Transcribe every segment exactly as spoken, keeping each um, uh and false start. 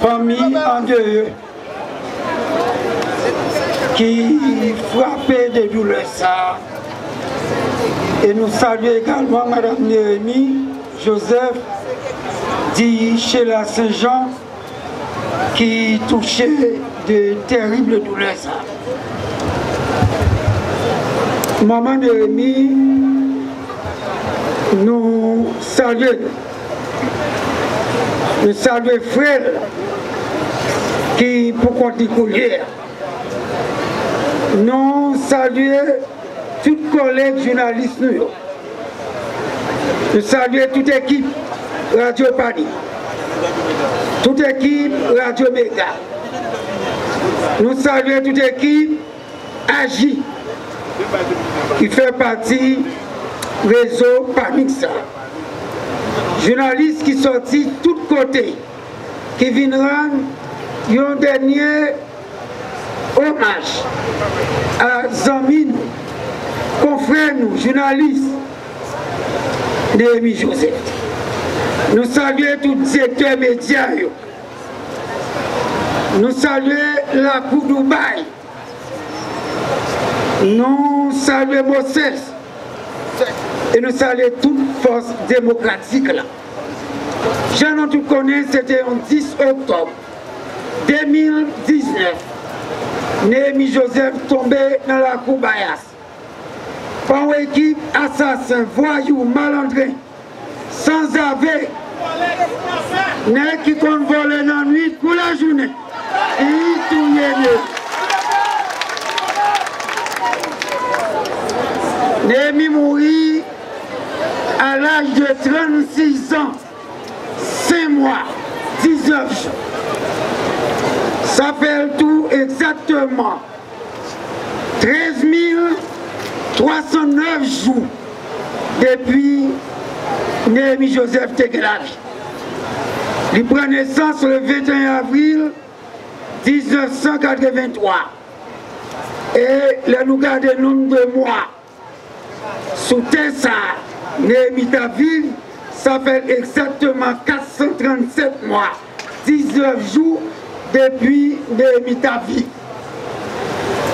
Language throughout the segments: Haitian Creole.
Fanmi andeye ki frape de doulè sa a. E nou salye egalman Madanm Néhémie Joseph, di Sheila Saint-Jean, ki touche de terib doulè sa. Manman Néhémie, nou salye l. Nou salye frè l ki pou kont li kounye a. Nou salye tout kòlèg jounalis nou yo. Nou salye tout ekip Radyo Panik, tout ekip Radyo Mega. Nou salye tout ekip Aji ki fè pati rezo Panik sa. Jounalis ki sòti tout kote, ki vin rann yon dènye omaj a zanmi nou, konfrè nou, jounalis Néhémie Joseph. Nou salye tout direktè medya yo. Nou salye Lakou Dubaï. Nou salye Moses. E nou salye tout fòs demokratik la. Jan nou tout konnen, se te yon dis oktòb de mil diznèf, Néhémie Joseph tonbe nan lakou Bayas pa yon ekip asasen, vwayou, malandren, sanzave, nèg ki konn vòlè nan nwit kou lajounen, ki touye Néhémie. Néhémie mouri a laj de trannsis an, senk mwa, diznèf jou. Sa fè l tou egzakteman trèz mil twa san nèf jou depi Néhémie Joseph te gen lavi. Li pran nesans le venteyen avril diznèf san katrevenntwa. E lè nou gade nonb de mwa sou tè sa a Néhémie t ap viv, sa fè l egzakteman kat san trannsèt mwa, diznèf jou depi Néhémie t ap viv.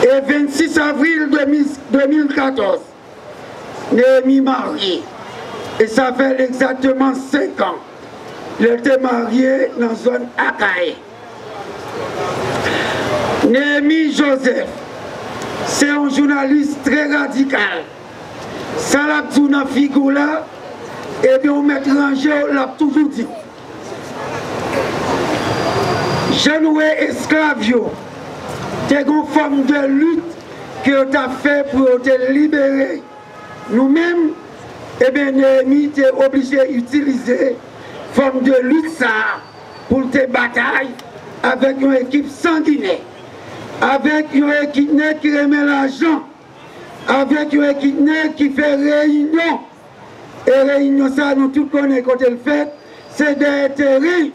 E vennsis avril de mil, de mil katòz, Néhémie marye, e sa fè l egzakteman senk an lè l te marye nan zòn Akayè. Néhémie Joseph se yon jounalis trè radikal. Sa l ap di w nan figi w la, ebyen, ou mèt ranje w, l ap toujou di w. Jan nou wè esklav yo te gen yon fòm de lit ke yo t ap fè pou yo te libere nou menm, ebyen, Néhémie te oblije itilize fòm de lit sa a pou l te batay avèk yon ekip sanginè, avèk yon ekip nèg ki renmen lajan, avèk yon ekip nèg ki fè reyinyon. E reyinyon sa a, nou tout konnen kote l fèt, se dèyè teren.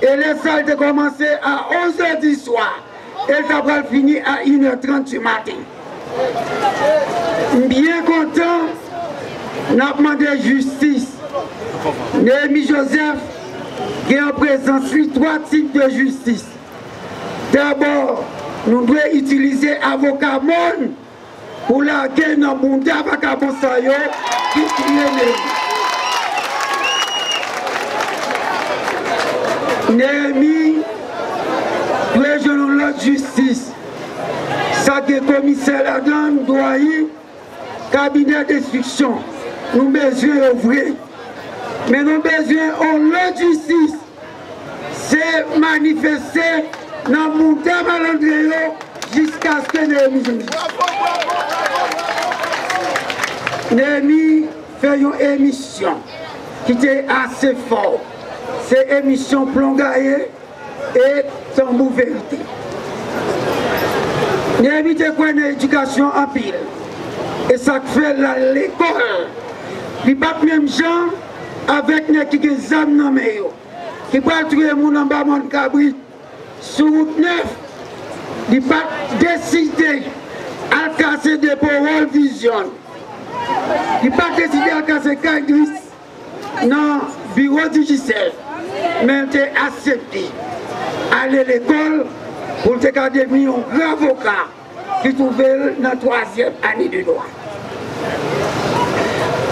E lè sa a, l te kòmanse a onzè di swa e l ta pral fini a inè trant di maten. M byen kontan n ap mande jistis. Néhémie Joseph gen an prezans li twa tip de jistis. Dabò, nou dwe itilize avoka mòn pou lage nan bounda vakabon sa yo ki touye Néhémie. Néhémie dwe jwenn yon lòt jistis. Sa gen komisè ladan l, dwayen, kabinè denstriksyon. Nou bezwen yo vre. Men nou bezwen yon lòt jistis. Se manifeste nan bounda malandren yo jiskaske Néhémie jwenn jistis. Néhémie fè yon emisyon ki te ase fò. Se emisyon Plon Gaye e Tanbou Verite. Néhémie te kwè nan edikasyon anpil. E sa k fè l al lekòl. Li pa t menm jan avèk nèg ki gen zam nan men yo, ki pral touye moun anba mòn kabrit, sou wout nèf. Li pa t deside al kase depo World Vision. Li pa t deside al kase kay Dris nan biwo Digicel. Men l te aksepte. ale lekòl pou l te ka devni yon gran avoka ki twouve l nan twazyèm ane de dwa.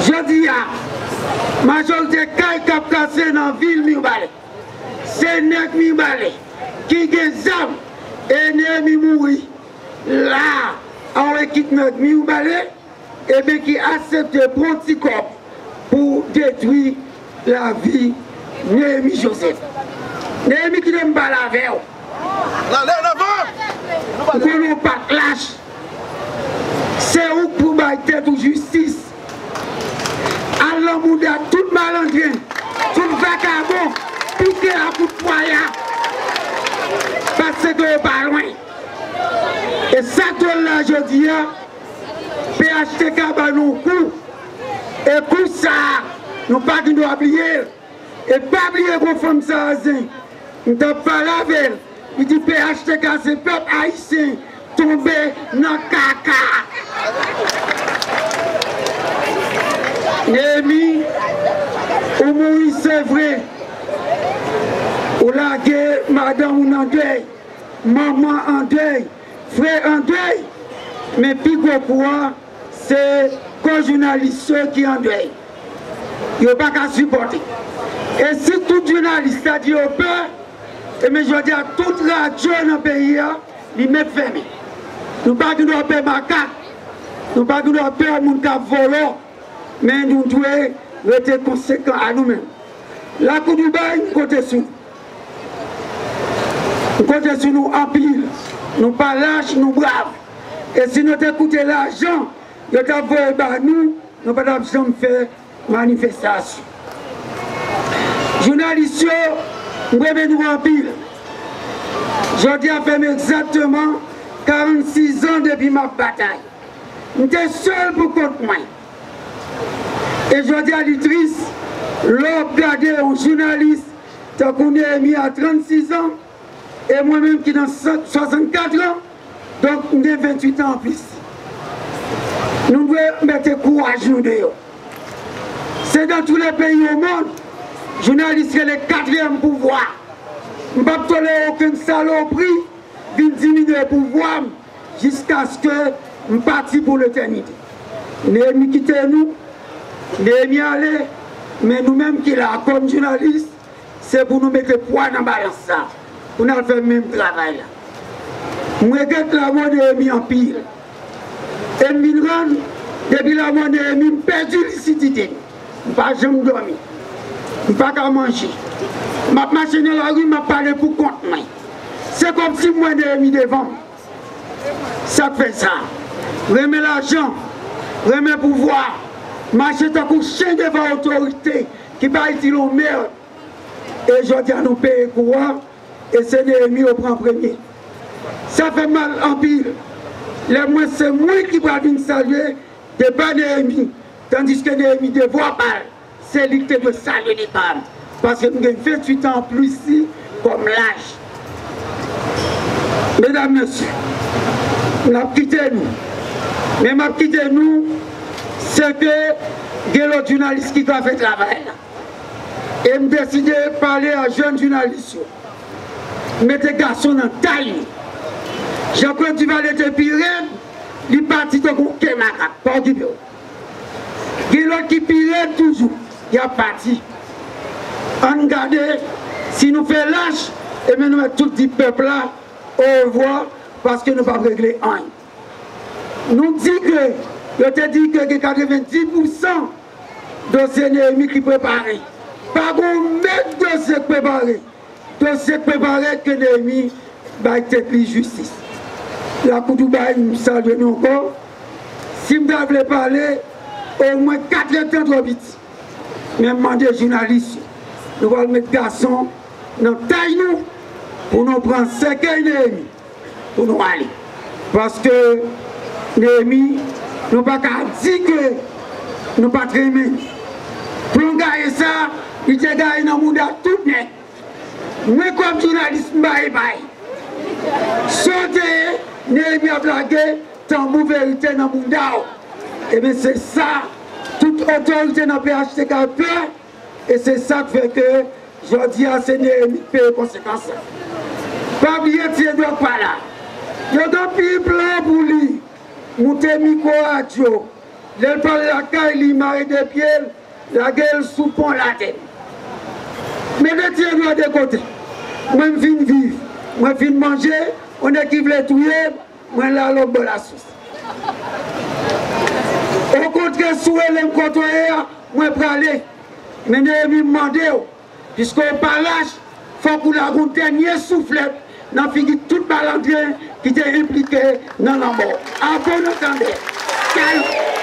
Jodi a, majorite kay k ap kase nan vil Mibalè, se nèg Mibalè ki gen zam, e Neyemi mouri la a yon ekip nèg Mibalè, ebyen ki aksepte pran ti kòb pou detwi lavi Neyemi Joseph. Neyemi, kite m pale avè w. Ou konnen w pa t lach. Se ou k pou bay tèt ou jistis. Al nan mouda tout malandren, tout vakabon, pike a kout pwaya. Paske yo pa lwen. E sa k dwòl la jodi a, P H T K ba nou kou. E kou sa a, nou pa gen dwa bliye l. E pa bliye gon fanm sa a zen. M t ap pale avè l. Li di P H T K se pèp ayisyen tonbe nan kaka. Neyemi, ou mouri se vre. Ou lage madanm ou nan dèy. Manman an dèy, frè an dèy, men pi gwo kou a, se kò jounalis yo ki an dèy. Yo pa ka sipòte. E si tout jounalis ta di yo pè, ebyen jodi a tout radyo nan peyi a, li mèt fèmen. Nou pa gen dwa pè makak, nou pa gen dwa pè moun k ap vòlò, men nou dwe rete konsekan a nou menm. Lakou Dubai, m konte sou nou. M konte sou nou anpil. Nou pa lach, nou brav. E si nou te koute lajan yo t ap voye ba nou, nou pa t ap janm fè manifestasyon. Jounalis yo, m renmen nou anpil. Jodi a fè m egzakteman karannsis an depi m ap batay. M te sèl pou kont mwen. E jodi a li tris lè w ap gade yon jounalis tankou Neyemi a trannsis an, e mwen menm ki nan san- swasannkat an, donk m gen venntuit an anplis. Nou dwe mete kouraj nou deyò. Se dans tous les pays au monde, jounalis rele katriyèm pouvwa. M p ap tolere okenn salopri vin diminye pouvwa m jiskaske m pati pou letènite. Neyemi kite nou, Neyemi ale, men nou menm ki la a kòm jounalis, se pou nou mete pwa nan balans sa, pou n al fè menm travay la. M regrèt lanmò Neyemi anpil. E m vin rann, depi lanmò Neyemi, m pèdi lisidite m. M pa janm dòmi. M pa ka manje. M ap mache nan lari, m ap pale pou kont mwen. Se kòmsi m wè Neyemi devan m. Sa k fè sa? Renmen lajan, renmen pouvwa, mache tankou chen devan otorite ki pa itil yon mèd. E jodi a nou peye kou a, e se Neyemi yo pran premye. Sa fè m mal anpil. Lè m wè se mwen ki pral vin salye depa Neyemi, tandiske Neyemi devwa pa l, se li ki te dwe salye depa m, paske m gen venntuit an anplis li kòm laj. Medam, mesye, n ap kite nou. Men m ap kite nou, se ke gen lòt jounalis ki ka fè travay la. E m deside pale a jèn jounalis yo. Mete gason nan tay nou. Jean Claude Duvalier te pi rèd, li pati tankou kè makak, pa okipe w. Gen lòt ki pi rèd toujou, y ap pati. Ann gade, si nou fè lach, ebyen nou mèt tout di pèp la orevwa, paske nou p ap regle anyen. Nou di ke, yo te di ke gen katrevenndis pousan dosye Neyemi ki prepare. Pa gen yon mèt dosye k prepare. Dosye k prepare ke Neyemi bay tèt li jistis. Lakou Dubai, m salye nou ankò. Si m ta vle pale, omwen katrè tan twò piti. Men m mande jounalis yo, nou pral met gason nan tay nou pou nou pran sèkèy Neyemi, pou nou ale. Paske Neyemi, nou pa ka di ke nou pa t renmen li. Plon gaye sa, li te gaye nan mouda tout nèg. Mwen kòm jounalis m bay bay. Sa w te ye, Neyemi ap lage tanbou verite nan mouda w. Ebyen se sa, tout otorite nan P H T K pè, e se sa k fè ke jodi a se Neyemi k peye konsekans la. Pa bliye Ti Edward pa la. Yo gen anpil plan pou li. Moute mikwo radyo. Lè l pral lakay li, mare de pye l, lage l sou pon Latèn. Mete Ti Edward de kote. Mwen m fin viv. Mwen fin manje. Yon nèg ki vle touye m, mwen la lòt bò lasous. Okontrè, si w rele m kote w ye a, mwen prale. Men Neyemi, m mande w, piske w pa lach, fòk ou lage yon dènye souflèt nan figi tout balandren ki te enplike nan lanmò Abon Tandè. Kay!